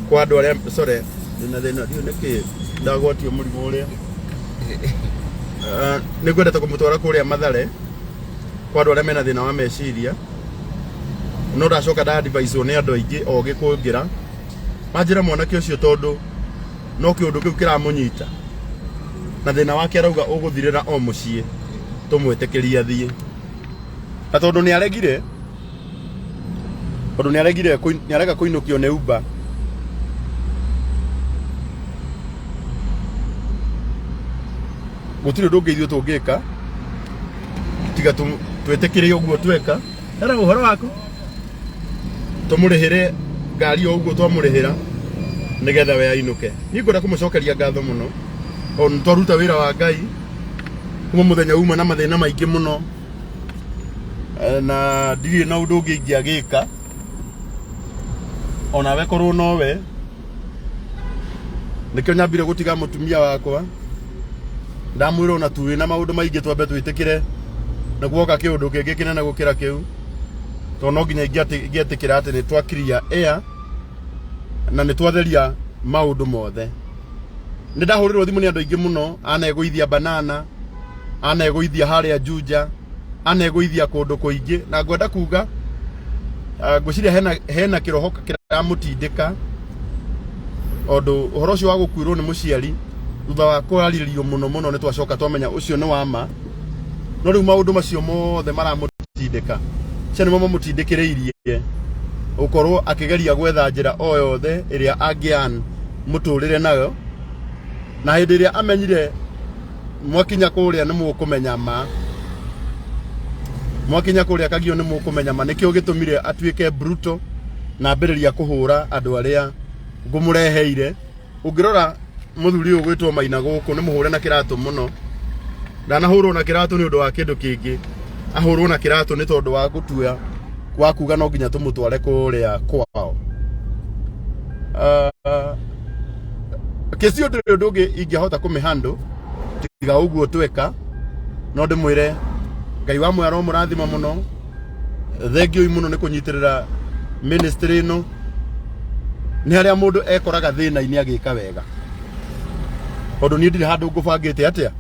kwa andũ arĩa, sorry, ndĩna thĩna, ndiũĩ nĩkĩ ndagwatio mũrimũ ũrĩa. Nĩ ngwendete kũmũtwara kũrĩa Mathare kwa andũ arĩa mena thĩna wa meciria, no ndacoka nda advice nĩ andũ aingĩ ogĩ kũngĩra, manjĩra mwanake ũcio tondũ no kĩũndũ kĩu kĩramũnyita na thĩna wake arauga ũgũthirĩra o mũciĩ, tũmwĩtĩkĩrie athiĩ. Na tondũ nĩ aregire, tondũ nĩ aregire, nĩ arega kũinũkio nĩ Uber, gũtirĩ ũndũ ũngĩ ithuĩ tũngĩka tiga twĩtĩkĩre ũguo tweka. Era ũhoro waku, tũmũrĩhĩre ngari o ũguo twamũrĩhĩra nĩgetha we ainũke. Niĩ ngwenda kũmũcokeria ngatho mũno tondũ nĩ twaruta wĩra wa Ngai kuma mũthenya uma na mathĩna maingĩ mũno. Na ndirĩ na ũndũ ũngĩ ingĩagĩka onawe korwo nowe. Nĩkĩo nyambire gũtiga mũtumia wakwa, ndamwĩra ona tuĩ na maũndũ maingĩ, twambe twĩtĩkĩre na guoka kĩũndũ kĩngĩ kĩnene gũkĩra kĩu, tondũ no nginya ingĩetĩkĩra atĩ nĩ twa clear air na nĩ twatheria maũndũ mothe. Nĩ ndahũrĩrwo thimũ nĩ andũ aingĩ mũno, anegũithia banana, anegũithia harĩa Juja, anegũithia kũndũ kũingĩ, na ngwenda kuga, ngwĩciria hena kĩroho kĩramũtindĩka, tondũ ũhoro ũcio wa gũkuĩrwo nĩ mũciari thutha wa kwarĩrio mũno mũno nĩ twacoka twamenya ũcio nĩ wa ma. No rĩu maũndũ macio mothe maramũtindĩka, acio nĩmo mamũtindĩkĩrĩirie gũkorwo akĩgeria gwetha njĩra o yothe ĩrĩa angĩan mũtũrĩre nayo. Na hĩndĩ ĩrĩa amenyire mwakinya kũrĩa nĩ mũkũmenya ma, mwakinya kũrĩa Kagio nĩ mũkũmenya ma, nĩkĩo gĩtũmire atuĩke brutal na ambĩrĩria kũhũra andũ arĩa ngũmũreheire. Ũngĩrora mũthuri ũyũ gwĩtwo Maina gũkũ nĩ mũhũre na kĩratũ mũno. Ndanahũrwo na kĩratũ nĩ ũndũ wa kĩndũ kĩngĩ, ahũrwo na kĩratũ nĩ tondũ wa gũtua wa kuga no nginya tũmũtware kũrĩa kwao. Kĩcio ndũrĩ ũndũ ũngĩ ingĩhota kũmĩhandle tiga ũguo tweka. No ndĩmwĩre Ngai wa muoyo aromũrathima mũno. Thengiũi mũno nĩ kũnyitĩrĩra ministry ĩno. Nĩ harĩa mũndũ ekoraga thĩna-inĩ agĩka wega, tondũ niĩ ndirĩ handũ ngũbangĩte atĩa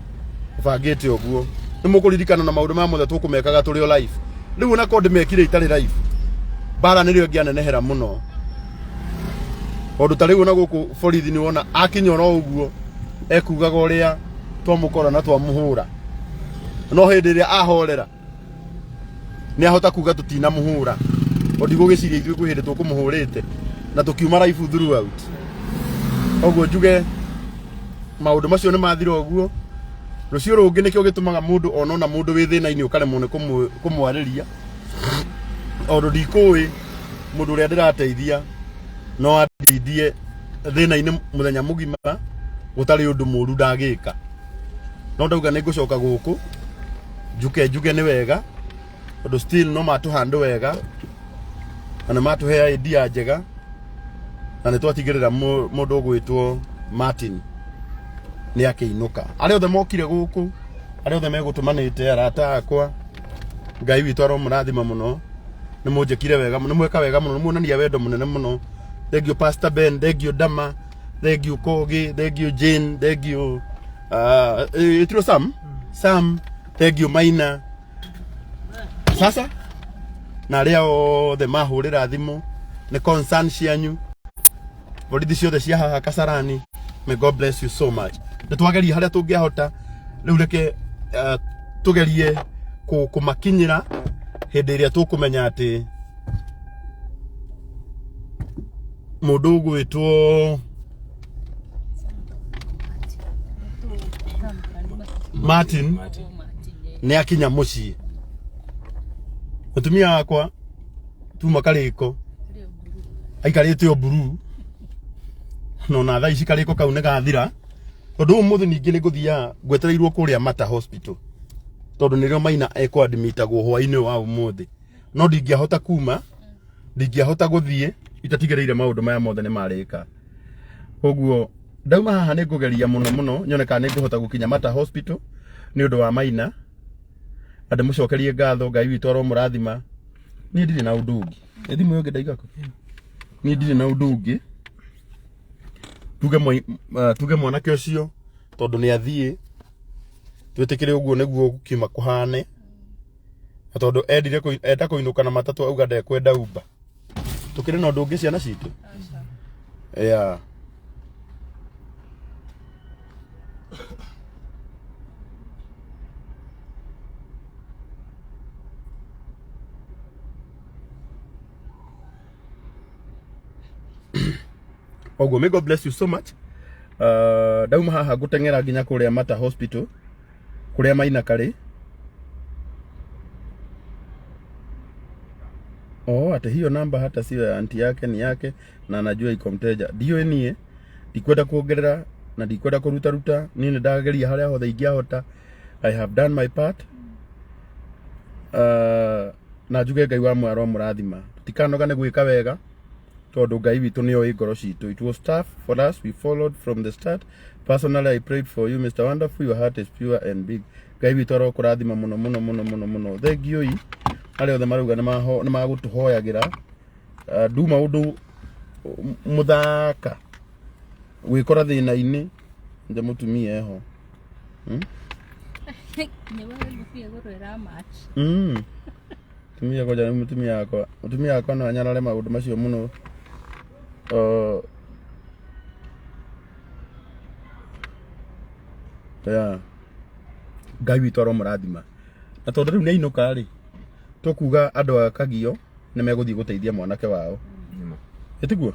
bangĩte ũguo. Nĩ mũkũririkana na maũndũ maya mothe tũkũmekaga tũrĩ o live. Rĩu ona korwo ndĩmekire itarĩ live, mbara nĩrĩo ĩngĩanenehera mũno, tondũ ta rĩu ona gũkũ borithi nĩ wona akinya oro ũguo ekugaga ũrĩa twamũkora na twamũhũra, no hĩndĩ ĩrĩa ahorera nĩ ahota kuga tũtinamũhũra, tondũ ndigũgĩciria ithuĩ kwĩ hĩndĩ tũkũmũhũrĩte na tũkiuma live throughout. Koguo njuge maũndũ macio nĩ mathira ũguo. Rũciũ rũngĩ nĩkĩo gĩtũmaga mũndũ ona mũndũ wĩ thĩna-inĩ ũkaremwo nĩ kũmwarĩria, tondũ ndikũĩ mũndũ ũrĩa ndĩrateithia no andindie thĩna-inĩ mũthenya mũgima gũtarĩ ũndũ mũru ndagĩka. No ndauga nĩ ngũcoka gũkũ njuke njuge nĩ wega, tondũ still no matũhandũ wega na nĩ matũhe idea njega, na nĩ twatigĩrĩra mũndũ ũgwĩtwo Martin nĩ akĩinũka. Arĩa othe mokire gũkũ, arĩa othe megũtũmanĩte, arata akwa, Ngai witũ aromũrathima mũno. Nĩ mũnjĩkire wega mũno, nĩ mweka wega mũno, nĩ muonania wendo mũnene mũno. Thank you Pastor Ben, thank you Dama, thank you Kogi, thank you Jane, thank you ĩtirwo Sam, Sam, thank you Maina. Sasa na arĩa othe mahũrĩra thimũ nĩ concern cianyu, borithi ciothe cia haha Kasarani, may God bless you so much. Nĩ twageria harĩa tũngĩahota. Rĩu reke tũgerie kũmakinyĩra hĩndĩ ĩrĩa tũkũmenya atĩ mũndũ ũgwĩtwo Martin nĩ akinya mũciĩ. Mũtumia wakwa tuma karĩko. Aikarĩte o mburu. No na thaa ici karĩko kau nĩ gathira. Tondũ ũmũthĩ ningĩ nĩ ngũthiaga ngwetereirwo kũrĩa Mata Hospital. Tondũ nĩrĩo Maina ekwadmitagwo hwainĩ wa ũmũthĩ. No ndingĩahota kuma, ndingĩahota gũthiĩ itatigĩrĩire maũndũ maya mothe nĩ marĩka. Koguo ndauma haha nĩ ngũgeria mũno mũno nyone kana nĩ ngũhota gũkinya Mata Hospital nĩ ũndũ wa Maina. Na ndĩmũcokerie ngatho, Ngai witũ aromũrathima. Niĩ ndirĩ na ũndũ ũngĩ. Ĩ thimũ ĩyo ĩngĩ ndaiga kũ? Niĩ ndirĩ na ũndũ ũngĩ. Tuge mwanake ũcio tondũ nĩ athiĩ, twĩtĩkĩre ũguo nĩguo gũkiuma kũhane. Na tondũ endire enda kũinũka na matatũ auga ndekwenda Uber. Tũkĩrĩ na ũndũ ũngĩ ciana citũ? Yeah. Oguo, may God bless you so much. Ndauma haha ngũteng'era nginya kũrĩa Mata Hospital kũrĩa Maina karĩ. Oh, ati hiyo namba hata sio ya anti yake, ni yake na anajua iko mteja. Ndiũĩ niĩ, ndikwenda kuongerera na ndikwenda kũruta ruta. Niĩ nĩ ndageria harĩa hothe ingĩahota. I have done my part. Na njuge Ngai wa muoyo aromũrathima. Tũtikanoga nĩ gwĩka wega tondũ Ngai witũ nĩ oĩ ngoro citũ. It was tough for us, we followed from the start. Personally, I prayed for you, Mr. Wonderful. Your heart is pure and big. Ngai witũ arokũrathima mũno mũno mũno mũno mũno. Thank you i arĩa othe marauga nĩ magũtũhoyagĩra. Nduma ũndũ mũthaka gwĩkora thĩna-inĩ nja mũtumia eho. Tumia koja mutumia wakwa. Mutumia wakwa no anyarare maũndũ macio mũno. Yeah. Ngai witũ aromũrathima. Na tondũ rĩu nĩ ainũka rĩ, tũkuga andũ a Kagio nĩ megũthiĩ gũteithia mwanake wao. Ĩtiguo?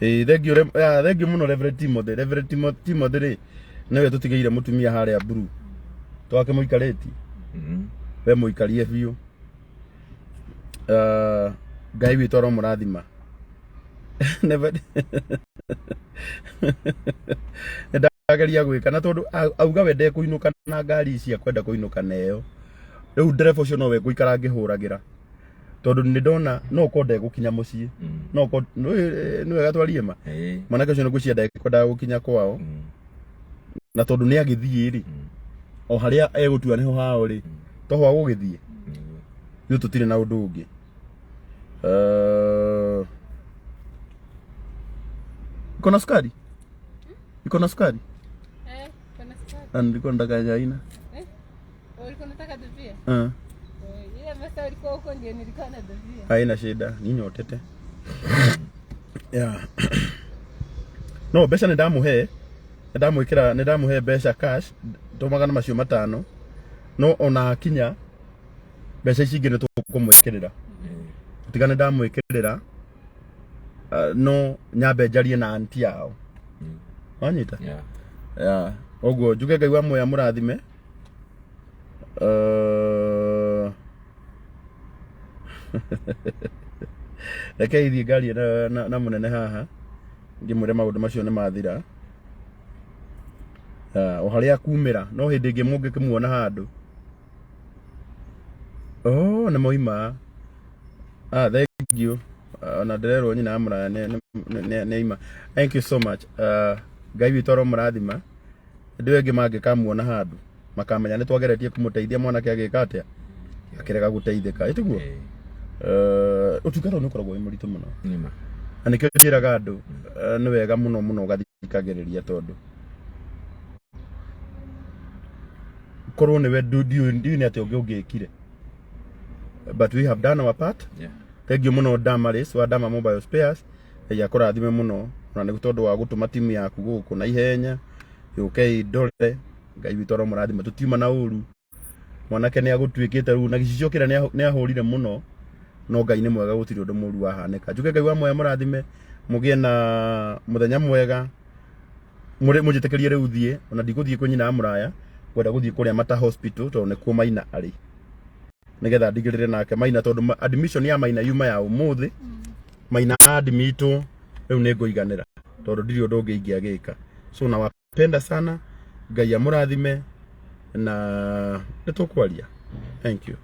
Ĩĩ, thank you mũno Reverend Timothy. Reverend Timothy rĩ, nĩwe tũtigĩire mũtumia harĩa Blue. Twake mũikarĩtie. We mũikarie biũ. Ngai witũ aromũrathima. Never nĩndageria gwĩka na tondũ auga we ndekũinũka na ngari ici akwenda kũinũka na ĩyo. Rĩu ndereba ũcio nowe ngũikara ngĩhũragĩra tondũ nĩ ndona no ũkorwo ndegũkinya mũciĩ. No ũkorwo nĩ wega twarie ma. Mwanake ũcio nĩ ngwĩciria ndekwendaga gũkinya kwao. Na tondũ nĩ agĩthiĩ rĩ, o harĩa egũtua nĩho hao rĩ, toho agũgĩthiĩ. Ithuĩ tũtirĩ na ũndũ ũngĩ. Iko na sukari? Iko na sukari? Iko na sukari. Na nilikuwa nataka ya aina. Ulikuwa unataka dovia? Ile masa ulikuwa huko ndio nilikuwa na dovia. Haina shida, ninyotete. Yeah. No, mbeca nĩ ndamũhe. Nĩ ndamwĩkĩra, nĩ ndamũhe mbeca cash, to 500. No ona akinya mbeca ici ingĩ nĩ tũkũmwĩkĩrĩra. Tiga nĩ ndamwĩkĩrĩra, no nyambe njarie na anti yao. Wanyita? Yeah. Yeah. Ũguo njuge Ngai wa muoyo amũrathime. Reke ithiĩ ngarie na mũnene haha ngĩmwĩre maũndũ macio nĩ mathira. O harĩa kumĩra no hĩndĩ ĩngĩ mũngĩkĩmuona handũ. Oh, nĩ moima. Thank you. Ona ndĩrerwo nyina wa mũraya nĩ aima. Thank you so much. Ngai witũ aromũrathima. Hĩndĩ ĩyo ĩngĩ mangĩkamuona handũ makamenya nĩ twageretie kũmũteithia mwanake agĩka atĩa, akĩrega gũteithĩka. Ĩtiguo? Ũtungata ũyũ nĩ ũkoragwo wĩ mũritũ mũno. Na nĩkĩo njĩraga andũ, nĩ wega mũno mũno ũgathikagĩrĩria tondũ korwo nĩwe ndiũĩ nĩ atĩa ũngĩ ũngĩkire. But we have done our part. Thank you mũno Damaris wa Dama Mobile Spares. Ngai akũrathime mũno na nĩ tondũ wa gũtũma timu yaku gũkũ na ihenya yũke ĩndore. Ngai witũ aromũrathima. Tũtiuma na ũru. Mwanake nĩ agũtuĩkĩte rĩu na gĩcicio kĩrĩa nĩ ahũrire mũno, no Ngai nĩ mwega, gũtirĩ ũndũ mũru wahanĩka. Njuge Ngai wa muoyo amũrathime, mũgĩe na mũthenya mwega. Mũnjĩtĩkĩrie rĩu thiĩ, ona ndigũthiĩ kwĩ nyina wa mũraya, ngwenda gũthiĩ kũrĩa Mata Hospital tondũ nĩkuo Maina arĩ, nĩgetha ndigĩrĩre nake Maina tondũ admission ya Maina yuma ya ũmũthĩ. Maina admitwo rĩu nĩ ngũiganĩra tondũ ndirĩ ũndũ ũngĩ ingĩagĩka. So nawapenda sana, Ngai amũrathime na nĩ tũkwaria. Thank you.